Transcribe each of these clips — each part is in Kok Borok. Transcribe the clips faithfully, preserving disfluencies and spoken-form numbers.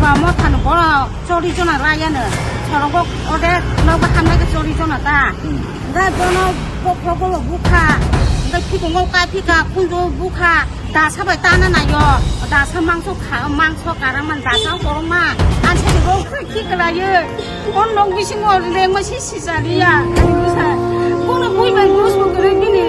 Ba mothano borok chori jona rayano. Sorogo ode nogo hamnai khe chori jona ta. Hmm. Hingke bono bokhrogo bo bukha. Hingke phikungo kai phika, khunjo bukha. Dasa bai tana nayo. Dasa mangso kha, mangso karang man dasa korong ma. Anse ni bo khe khlayo. On nok bisingo lengma si sisaliya. Ani busa. Bono bui bai bus bo kwrwi bini.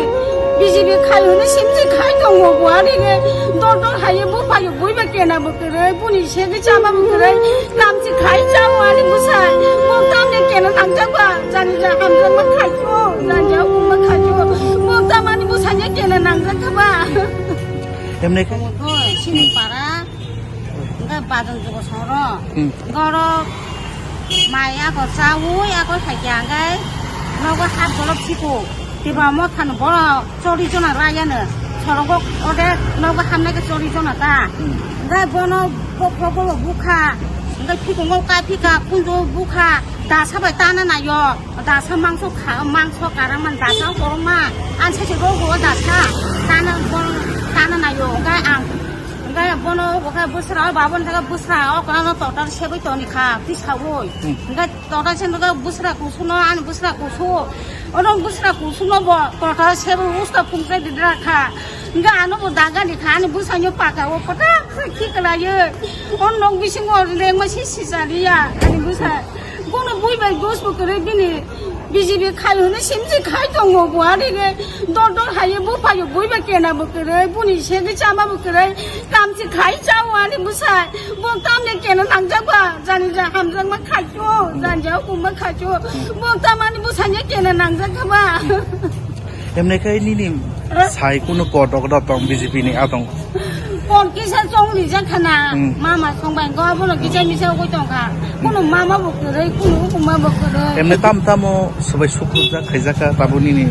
B J P khai hwnwi simsi khai tongo bo. Ani khe dol dol haye bo phayo bui bai kena bo. Kwrwi, buni segwi chama bo kwrwi, tamchi khai chao ani bwsai. Bo tamni kena nangjak ba, jani ja hamjak ma khai o, jani ja hum ma khai o. Bo tamani bwsai ni kena nangjak kha ba. Emne khe? Omo to, sini para, hingke bajon jogo soro. Hmm. Goro, mai ako chaui, ako khai kya hingke, nogo hat golok siko. Tiba mothano borok chori jona rayano. Sorogo ode nogo hamnai khe chori jona ta. Hmm. Hingke bono bokhrogo bo bukha. Hingke phikungo kai phika, khunjo bukha. Dasa bai tana nayo. Dasa mangso kha, mangso karang man dasa korong ma. Anse se rogo dasa. Tana bon, tana nayo. Hingke ang, hingke bono, hingke bwsra, babon jaga bwsra, okra no total seboi toni kha, tisawoi. Hmm. Hingke Total sen daga busra kusuno, ani busra kusu. Ono busra kusuno bo total sebo usta pungsa didra kha. Nga ano bo daga ni kha, ani busanyo paka o pata khiklaye. On nok bisingo lengma si sisaliya, ani busa. Bono bui bai dos bo kere bini. B J P khai hwnwi simsi khai tongo bo, ani ge dor dor haye bo payo bui bai kena bo kere, buni segi chama bo kere. Tamchi khai chao ani busa. Bo tamni kena nangjak ba, jani ja hamjak ma khai cho, jani ja hukum ma khai cho. Bo tamani busa ni kena nangjak kha ba. Emne khai nini Eh? Sai kunu kotok da tong B J P ni atong. Kon kisa chong ni jak khana, Hmm. Mama song bai go bono kisa misa goi tong kha. Kunu mama bo kwrwi, kunu hukum ma bo kwrwi. Emne tam tamo subai sukruk jak khaijak kha tabo nini.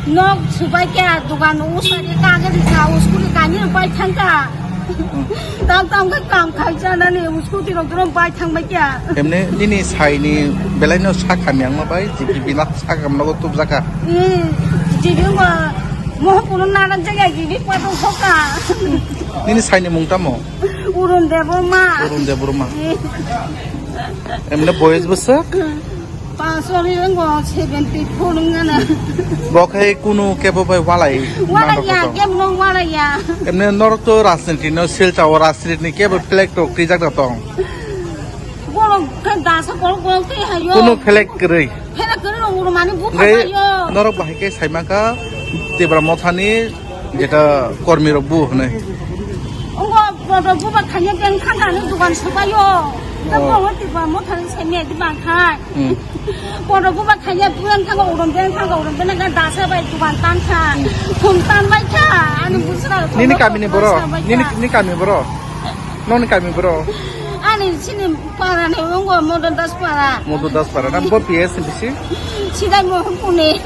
Nok subai kya dukan usari kagari sa uskuri kani bai thangka. Tam tam khe kam khai chanani scooty rok doro bai thang bai kya. Emne nini saini belai no sa khamyang ma bai G P B na sa kam nogo tubjaka. Eh, G P B ma mohon puno nanak jaga G P B pato soka. Nini saini mung tamo? Urun Debbarma. Urun Debbarma. Eh. Emne boyes bwswk? Pasoni wngkha seventy four wngkha na. Bo khe kunu kebo bai walai Walai mano ya, khe tong. Kebo no walai ya. Emne norok to rajniti no silchao, rajniti ni kebo flag to twijak da tong. Borok khe dasa borok borok twi hayo. Kunu flag kwrwi. Flag kwrwi rok urumani bukha Ngai hayo. Norok bahai khe saimaka Tipra Mothani Jeta kormi rok bu hwnwi. Ongo bodo buba khanya beng thangka ni dukan sopayo. Ta Oh. Bo Tipra Mothani semi adi bang khai. Hmm. Bodo buba khanya beng thangka urom beng thangka urom beng thangka dasa bai dukan tan kha. Hmm. Thum tan bai kha. Ani busra Nini kami ni boro. Nini, nini kami boro. Noni kami boro. Ani sini para ni ongo Modo Das para. Modo Das para. Nam bo P S bisi. Sidai mo pune.